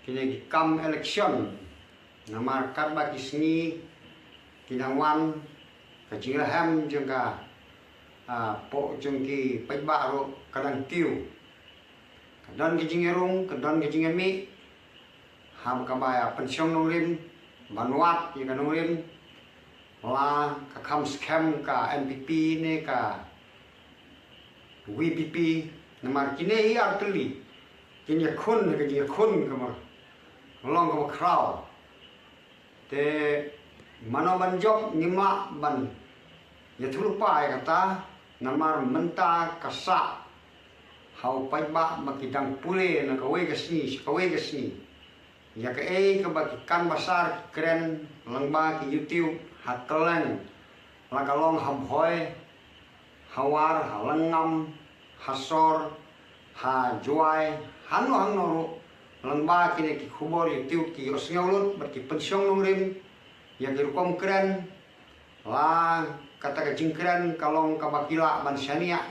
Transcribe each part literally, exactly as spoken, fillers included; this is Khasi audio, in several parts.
kine ki kam election. Namar katba ki sngi ki nang wan, ka jingrhem jong ka, ah, pok jong ki paidbah ruh ka dang tiew. Ka don ka jingïarung, ka don ka jingïamih. Haba ka ba ïa pynshong nongrim, ban wad ïa ka nongrim, la ka kham skhem ka N P P ne ka V P P, namar kine hi artylli kin ïakhun, ka jingïakhun kaba long kaba khraw. Te mano ban jop, ngim lah ban ïathuh lypa ïa kata, namar mynta ka sah ha u paidbah ba ki dang pule na kawei ka sngi sha kawei ka sngi ïa kaei kaba ki canvasser, ki kren lyngba ki YouTube, ha kylleng, la ka long ha Bhoi, ha War, ha Lyngngam, ha Sor, ha Jowai, hangno hangno ruh, lyngba kine ki khubor YouTube ki ïohsngew lut bad ki pynshong nongrim ïa ki rukom kren. La kata ka jingkren ka long kaba ki lah ban shaniah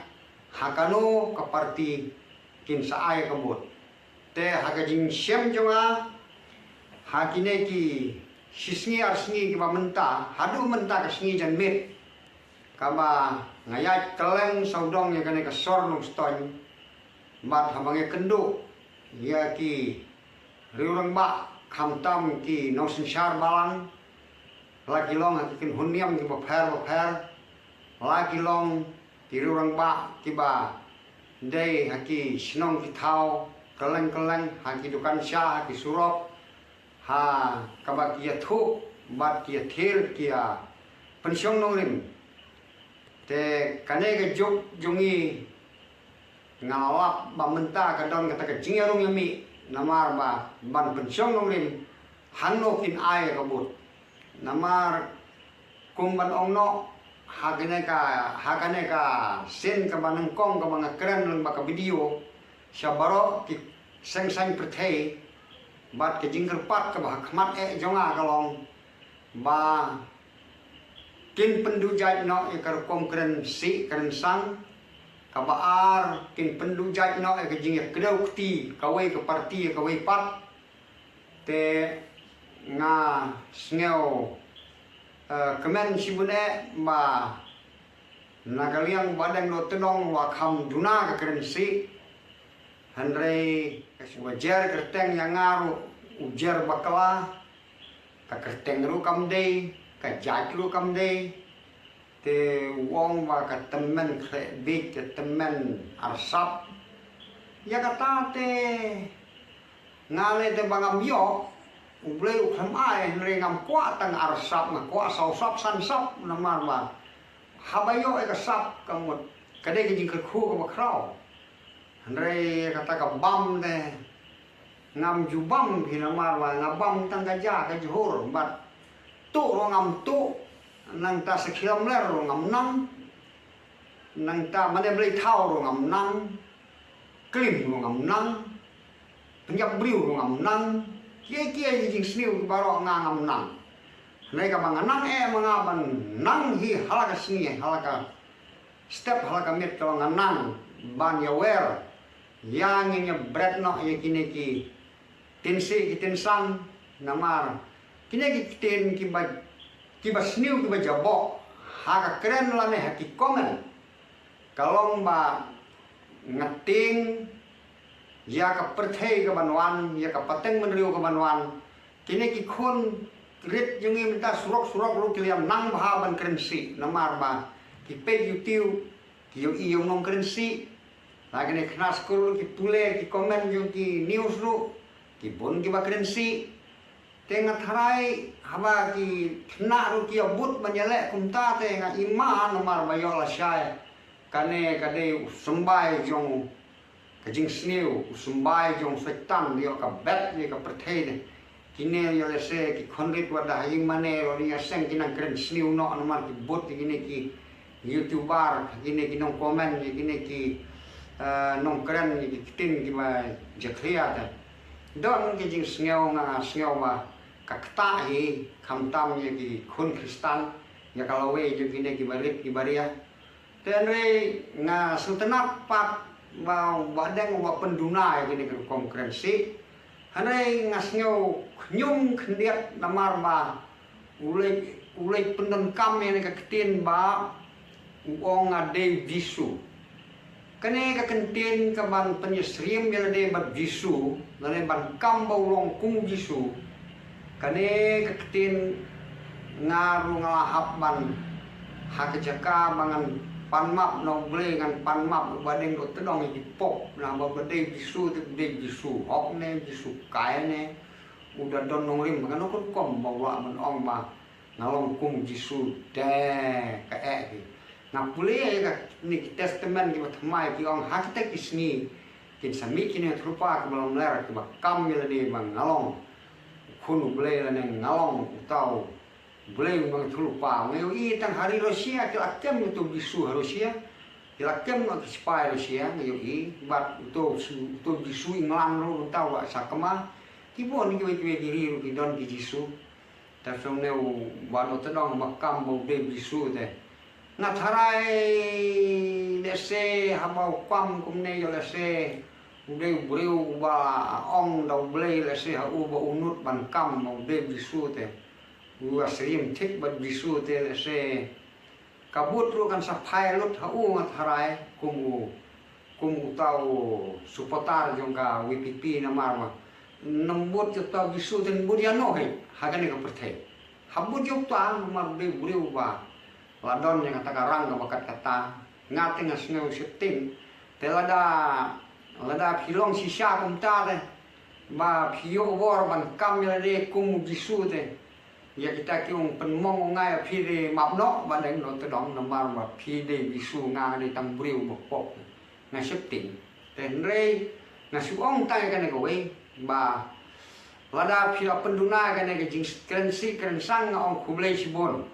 ha kano ka party kin sa ai ka vote. Te ha ka jingshem jong nga, ha kine ki shisngi arsngi kiba mynta, haduh mynta ka sngi janmiet, kaba nga ïaid kylleng sawdong ïa kane ka sor Nongstoiñ, bad haba nga kynduh ïa ki riew rangbah, khamtam ki nongsynshar balang, la ki long ha ki kynhun niam kiba pher bapher, la ki long ki riew rangbah kiba dei ha ki shnong ki thaw, kylleng kylleng, ha ki dukan sha, ha ki surok, ha kaba ki ïathuh bad ki ïathir, ki ïapynshong nongrim. Te kane ka juk jong ngi, nga lap ba mynta ka don kata ka jingïarung ïamih, namar ba ban pynshong nongrim hangno kin ai ka vote. Namar kum ban ong noh, ha kane ka, ha kane ka sien kaba nyngkong kaba nga kren lyngba ka video sha baroh ki seng saiñ pyrthei, bad ka jingkyrpad kaba ha khmat eh jong nga ka long ba kin pynduh jait noh ïa ka rukom kren sih kren sang. Kaba ar, kin pynduh jait noh ïa ka jingïakdew kti kawei ka party ïa kawei pat. Te nga sngew, eh, kmen shibun eh ba na ka liang Bahdeng Dohtdong wa kham duna ka kren sih. Hynrei ka shu ba jer kyrteng ïa nga ruh u jer bakla, ka kyrteng ruh kam dei, ka jait ruh kam dei. Te u ong ba ka tymmen khleh bieit, ka tymmen arsap. Ïa kata te nga leh te ba ngam ïoh, U Blei u khlem ai, hynrei ngam kwah tang arsap, nga kwah saw sap san sap, namar ba haba ïoh ïa ka sap ka mut ka dei ka jingkyrkhu kaba khraw. Hynrei kata ka bam te ngam ju bam phi, namar ba nga bam tang ka ja ka jhur, bad tuh ruh ngam tuh. Nangta sa khie lamler ruh ngam nang. Nangta mane blei thaw ruh ngam nang. Klim ruh ngam nang. Pynïap briew ruh ngam nang. Kiei kiei ki jingsniew baroh nga ngam nang. Hynrei kaba nga nang eh ma nga ban nang hi ha la ka sngi, ha la ka step, ha la ka miet, kaba nga nang ban ïawer ïa, ngin ïabret noh ïa kine ki ktien sih ki ktien sang. Namar kine ki ktien kiba, kiba sniew kiba jaboh ha ka kren lane ha ki comment, ka long ba nga tieng ïa ka pyrthei kaban wan, ïa ka pateng bynriew kaban wan. Kine ki khun rit jong ngi mynta surok surok ruh ki la ïa nang bha ban kren sih, namar ba ki peit YouTube, ki ïohi ïa u nongkren sih. La kine khynnah skul ki pule ki comment jong ki news ruh, ki bun kiba kren sih. Te nga tharai haba ki khynnah ruh ki ïa bud ban ïaleh kumta, te nga ïma namar ba ïoh lashai kane ka dei u symbai jong ka jingsniew, u symbai jong Soitan, ïoh ka bet ïa ka pyrthei de. Kine ïoh lehse ki khun rit wat da ha ïing mane, wat ïa seng ki nang kren sniew noh namar ki bud ïa kine ki YouTuber, kine ki nong comment, ïa kine ki, eh, nong kren, ïa ki ktien kiba jakhlia te. Don ki jingsngew, nga sngew ba ka ktah hi, khamtam ïa ki khun Khristan, ïa ka lawei jong kine kiba rit kiba ria. Te hynrei nga sngewtynnat pat ba Bahdeng u ba pynduna ïa kine ki rukom kren sih. Hynrei nga sngew khñium khyndiat namar ba u leit, u leit pyndonkam ïa kane ka ktien ba u ong nga dei Jisu. Kane ka ktien ka ban pynïasyriem ïa lade bad Jisu, lane ban kam ba u long kum u Jisu. Kane ka ktien nga ruh nga la hap ban, ha ka jaka ba ngan pan map na U Blei, ngan pan map ba dei u tdong ïa ki pop, na ba ba dei Jisu te dei Jisu hok ne Jisu kai ne. U da don nongrim ba ngan ong rukom ba u lah ban ong ba nga long kum Jisu te ka eh ki. Nga pule ïa kane ki testament kiba thymmai ki ong ha kita ki sngi kin sa mih kine ki thulpa kiba lamler kiba kam ïa lade ba nga long u khun U Blei lane nga long uta U Blei u nongïathuhlypa. Nga ïohi tang ha ri Russia ki la kem uto u Jisu ha Russia. Ki la kem ki sipai Russia, nga ïohi, bad uto u Jisu, uto u Jisu England ruh uta u la sakma. Ki bun kiwei kiwei ki ri ruh ki don ki Jisu. Te shu ne u ba u tdong ba kam ba u dei u Jisu te. Nga tharai lehse haba u kam kumne ïa lehse u dei u briew uba ong da U Blei lehse ha u ba u nud ban kam ba u dei u Jisu te. U ïasyriem thik bad u Jisu te lehse ka vote ruh kan sa phai lut ha u, nga tharai, kum u, kum uta u supporter jong ka V P P namar ba nym vote ïa uta u Jisu te nym vote ïano hi ha kane ka pyrthei. Hap vote ïa uta namar u dei u briew uba la don ïa kata ka rang kaba kat kata. Nga te nga sngew sheptieng. Te lada, lada phi long shisha kumta te ba phi ïoh bor ban kam ïa lade kum u Jisu te, ïa kita ki ong pynmong ong nga ïa phi te map noh ba dei u tdong namar ba phi dei u Jisu, nga dei tang briew ba pop. Nga sheptieng. Te hynrei nga shu ong tang ïa kane kawei ba lada phi la pynduna ïa kane ka jingkren sih kren sang nga ong khublei shibun.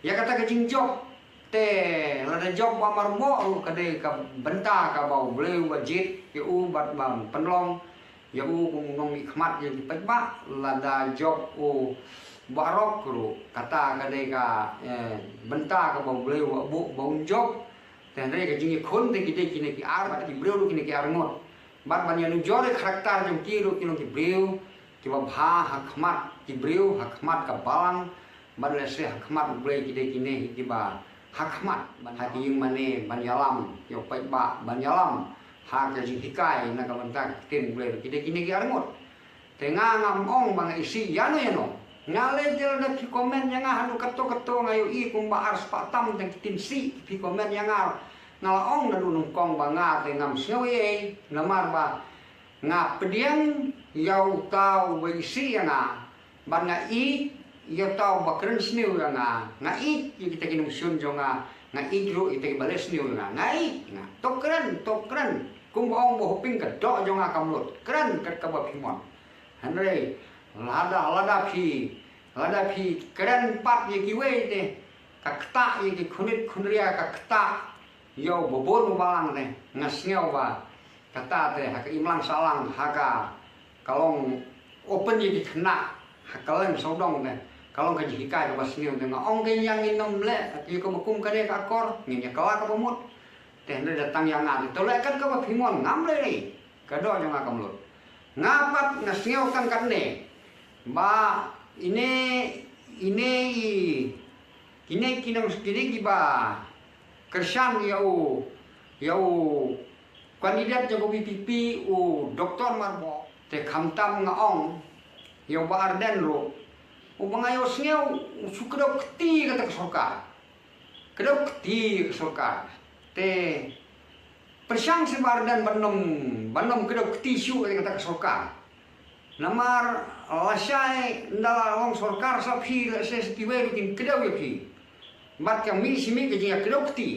Ïa kata ka jingjop te lada jop ba marmoh ruh ka dei ka bynta kaba U Blei u ba jied ïa u bad ban pynlong ïa u kum u nongmihkhmat ïa ki paidbah. Lada jop u baroh ruh kata ka dei ka, eh, bynta kaba U Blei u ba buh ba un jop. Te hynrei ka jingïakhun te ki dei kine ki ar, bad ki briew ruh kine ki ar ngut. Bad ban ïanujor ïa ka character jong ki ruh ki long ki briew kiba bha ha khmat ki briew, ha khmat ka balang, bad lehse ha khmat U Blei ki dei kine kiba ha khmat, ban ha ki ïing mane, ban ïalam ïa u paidbah, ban ïalam ha ka jinghikai na ka bynta ka ktien U Blei ruh ki dei kine ki ar ngut. Te nga ngam ong ba nga isih ïano ïano. Nga leh jel da phi comment ïa nga haduh kato kato nga ïohi kumba ar spah tam tang ki ktien sih phi comment ïa nga. Nga la ong naduh nyngkong ba nga te ngam sngew ei ei namar ba nga pdiang ïa uta uba isih ïa nga. Bad nga ïeit ïa uta uba kren sniew ïa nga. Nga ïeit ïa kita ki nongshun jong nga. Nga ïeit ruh ïa kita kiba leh sniew ïa nga. Nga ïeit nga. To kren, to kren. Kumba ong ba hoping ka doh jong nga kam lut. Kren kat kaba phi mon. Hynrei lada, lada phi, lada phi kren pat ïa kiwei te, ka ktah ïa ki khunit khunria, ka ktah ïa u babun u balang te, nga sngew ba kata te ha ka imlang sahlang ha ka, ka long open ïa ki khynnah ha ka leng sawdong te, ka long ka jinghikai kaba sniew te. Nga ong kein ïa ngin nym leh ïa kaba kum kane ka akor, ngin ïa kylla kaba mut. Te hynrei da tang ïa nga te, to leh kat kaba phi mon, ngam leh ei. Ka doh jong nga kam lut. Nga pat nga sngew tang katne ba ine, ine i, kine ki nong, kine kiba kyrshan ïa u, ïa u candidate jong ka V P P, u Doktor Marbok. Te khamtam nga ong ïa u Bah Ardent ruh, uba nga ïohsngew u shu kdew kti ïa kata ka sorkar. Kdew kti ïa ka sorkar. Te pyrshang seh Bah Ardent ban nym, ban nym kdew kti shuh ïa kata ka sorkar. Namar lashai ynda la long sorkar sa phi, lashai sa kiwei ruh kin kdew ïa phi. Bad ka mih shi mih ka jingïakdew kti.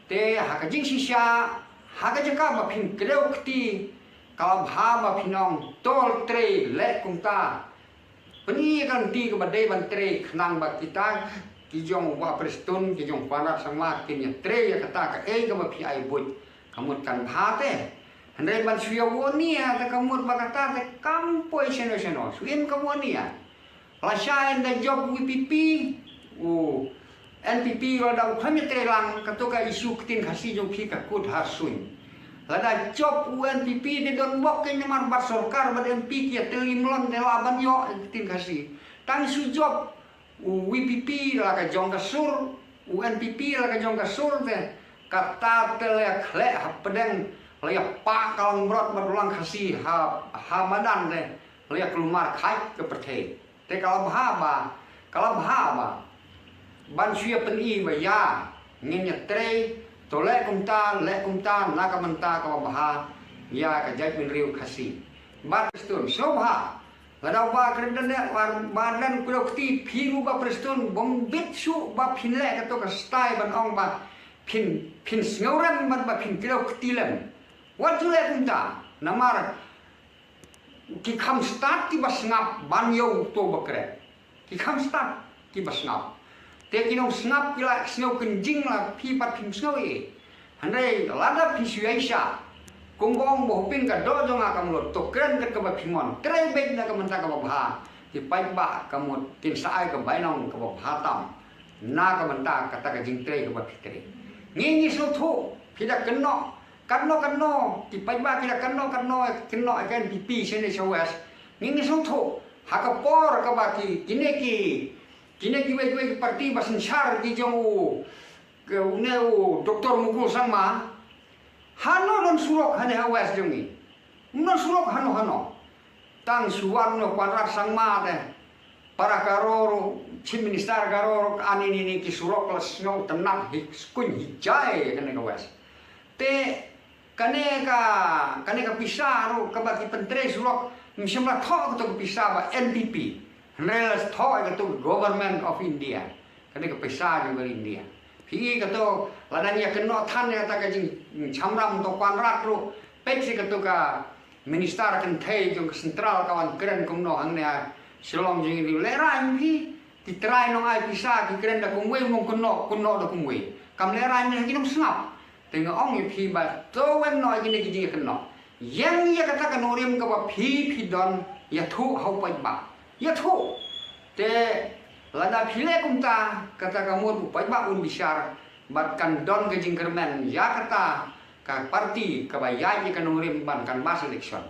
Te ha ka jingshisha, ha ka jaka ba phin kdew kti, ka la bha ba phin ong to trei leh kumta. Pyni ïa ka lynti kaba dei ban trei khnang ba kita ki jong u Bah Prestone, ki jong u Conrad Sangma kin ïatrei ïa kata kaei kaba phi ai buit. Ka mut kan bha te. Hynrei ban shu ïa won ïa te ka mut ba kata te kam poi shano shano. Shu im ka won ïa. Lashai ynda jop u V P P, u N P P lada u khlem ïatrei lang, kato ka issue ktien Khasi jong phi ka kut ha suiñ. Lada jop u N P P te don bok, kein namar bad sorkar bad M P ki ïatylli mlien te lah ban ïoh ktien Khasi. Tang shu jop u V P P la ka jong ka sur, u N P P la ka jong ka sur te, kata te la ïakhleh hapdeng, la ïapah ka langbrot bad u lang Khasi ha, ha madan te, la ïakulmar kheit ka pyrthei. Te ka la bha ba, ka la bha ba ban shu ïa pyni ba ïa ngin ïatrei, to leh kumta, leh kumta na ka bynta kaba bha ïa ka jaitbynriew Khasi. Bah Prestone, sngewbha, lada u Bah Kyrdan ne, Bah Ardent u kdew kti, phi ruh Bah Prestone, bym bit shuh ba phin leh kato ka style ban ong ba phin, phin sngewrem bad ba phin kdew kti lem. Wat ju leh kumta, namar ki kham stad kiba sngap ban ïa uto ba kren. Ki kham stad kiba sngap. Te ki nongsngap ki la sngew kynjing, la phi pat phim sngew ei. Hynrei lada phi shu ïai shah, kumba ong ba hapdeng ka doh jong nga ka mut, to kren kat kaba phi mon, trei beit na ka bynta kaba bha. Ki paidbah ka mut kin sa ai ka bainong kaba bha tam na ka bynta kata ka jingtrei kaba phi trei. Ngi ngi sngewthuh phi da kynnoh katno katno, ki paidbah ki da kynnoh katno, kynnoh ïa ka N P P shane sha West. Ngi ngi sngewthuh ha ka por kaba ki, kine ki, kine kiwei kiwei ki party ba synshar ki jong u, ke, une u Doctor Mukul Sangma. Hano don surok hane ha West jong ngi? Ym don surok hano hano. Tang shu wan u Conrad Sangma te, para Garo ruh, Chief Minister Garo ruh, ani ni ni ki surok la sngewtynnat hi, skuñ hi jai kane ka West. Te kane ka, kane ka pisa ruh kaba ki pyntrei surok, ym shym la thoh kato ka pisa ba N P P. Hynrei la thoh kato Government of India. Kane ka pisa jong ka India. Phi i kato, lada ngi ïa kynnoh than ïa kata ka jingshemphang to Conrad ruh, peit shi kato ka Minister kynthei jong ka Central ka wan kren kumno hangne ha Shillong jong ngi, lehrain phi, ki trai nong ai pisa, ki kren da kumwei, mong kynnoh, kynnoh da kumwei. Kam lehrain ne ki nongsngap. Te nga ong ïa phi ba to weng noh ïa kine ki jingkynnoh. Ïeng ïa kata ka nongrim kaba phi phi don, ïathuh ha u paidbah. Ïathuh. Te lada phi leh kumta, kata ka mut u paidbah un bishar bad kan don ka jingkyrmen ïa kata ka party kaba ïaid ïa ka nongrim ban canvass election.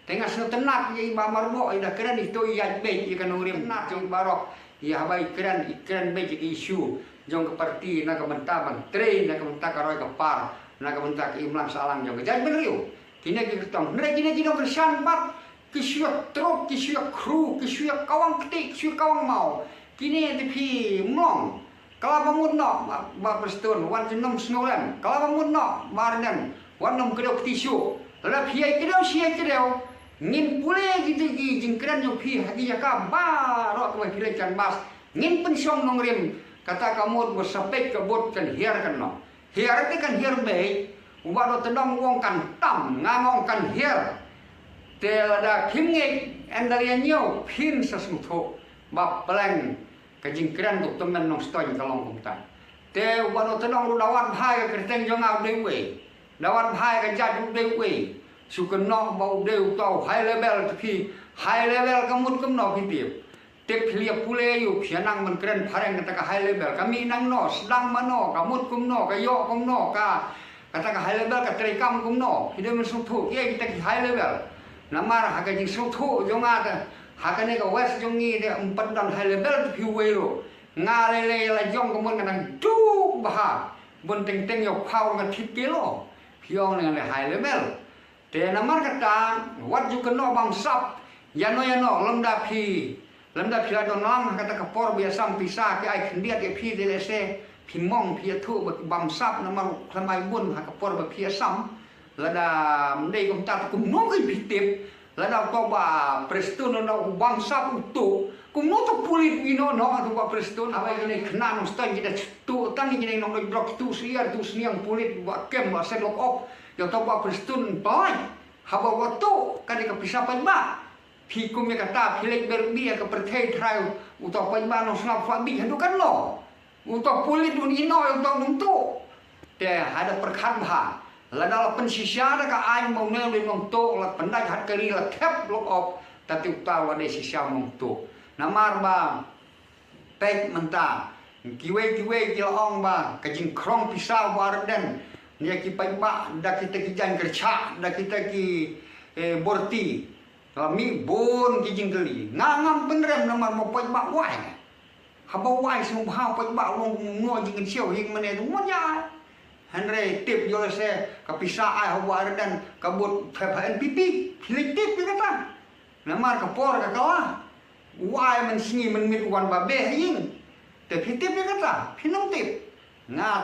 Te nga sngewtynnat ïa i Bah Marbok, i da kren ito i ïaid beit ïa ka nongrim, tynnat jong i baroh, ïa haba i kren, i kren beit ïa ka issue jong ka party na ka bynta ban trei na ka bynta ka roi ka par, na ka bynta ka imlang sahlang jong ka jaitbynriew. Kine ki kyrtong, hynrei kine ki nongkyrshan pat ki shu ïa trok, ki shu ïa khru, ki shu ïa kawang kti, ki shu ïa kawang maw. Kine te phi mlong. Ka la ba mut noh, Bah, Bah Prestone, wat ju nym sngewrem. Ka la ba mut noh, Bah Ardent, wat nym kdew kti shuh. Lada phi ïai kdew shi ïai kdew, ngin pule kito ki jingkren jong phi ha ki jaka baroh kaba phi leit canvass. Ngin pynshong nongrim, kata ka mut ba sa peit ka vote kan hiar kan noh. Hiar te kan hiar beit, u Bah Dohtdong u ong kan tam, nga nga ong kan hiar. Te lada phim ngeit, ynda ïa ñiew phin sa sngewthuh ba pleng ka jingkren ka u tymmen Nongstoiñ ka long kumta. Te u Bah Dohtdong ruh da wad bha ïa ka kyrteng jong nga u dei uwei. Da wad bha ïa ka jait u dei uwei. Shu kynnoh ba u dei uta u high level, te phi high level ka mut kumno phi tip. Te phi ïa pule ïa u, phi ïa nang ban kren phareng kata ka high level. Ka mih nangno, sdang mano, ka mut kumno, ka ïoh kumno, ka, kata ka high level ka treikam kumno. Phi dei ban sngewthuh ïa kita ki high level. Namar ha ka jingsngewthuh jong nga te, ha kane ka West jong ngi te ym pat don high level te phi uwei ruh. Nga lei lei la jong ka mut nga dang duk bha. Bun teng teng ïa u phaw nga thied kilo. Phi ong ne nga dei high level. Te namar kata, wat ju kynnoh bamsap ïano ïano, lymda phi, lymda phi la don lang ha kata ka por ba ïasam pisa ki ai khyndiat ïa phi, te lehse phi mong phi ïathuh ba ki bamsap namar u khlem ai bun ha ka por ba phi ïasam. Lada ym dei kumta te kumno ngin phi tip, lada uto u Bah Prestone, lada u bamsap uto, kumno uto u pulit u ïehnoh noh ïa uto u Bah Prestone? Haba ïa kine ki khynnah Nongstoiñ ki da tuh tang ïa kine ki nongdoit drok, tuh syiar, tuh sniang, pulit, Bah Kem, Bah Seng, lok op ïa uto u Bah Prestone, pynlait. Haba wat tuh, ka dei ka pisa paidbah. Phi kum ïa kata, phi leit ber bih ïa ka pyrthei trai, uto u paidbah Nongsngap u la bih haduh katno? Uto u pulit un ïehnoh ïa uto u nongtuh. Te haba pyrkhat bha, lada la pynshisha da ka aiñ ba une u dei nongtuh, la pyndait ha ka ri, la thep lok op, te uta u la dei shisha nongtuh. Namar ba peit mynta, kiwei kiwei ki la ong ba ka jingkhrong pisa u Bah Ardent, Ïa ki paidbah da kita ki jaiñ kyrshah, da kita ki, eh, borti. Ka mih bun ki jingkylli. Nga ngam pynrem namar ma paidbah wai. Haba wai sngewbha paidbah long kumno jingkynshew hi mane tu mon ïa. Hynrei tip ïoh se ka pisa ai ha Bah Ardent ka bud pep ha N P P. Phi leit tip ïa kata. Namar ka por ka kala. Wai mynsngi mynmiet wan ba beh ha ïing. Te phi tip ïa kata. Phi nang tip. Nga te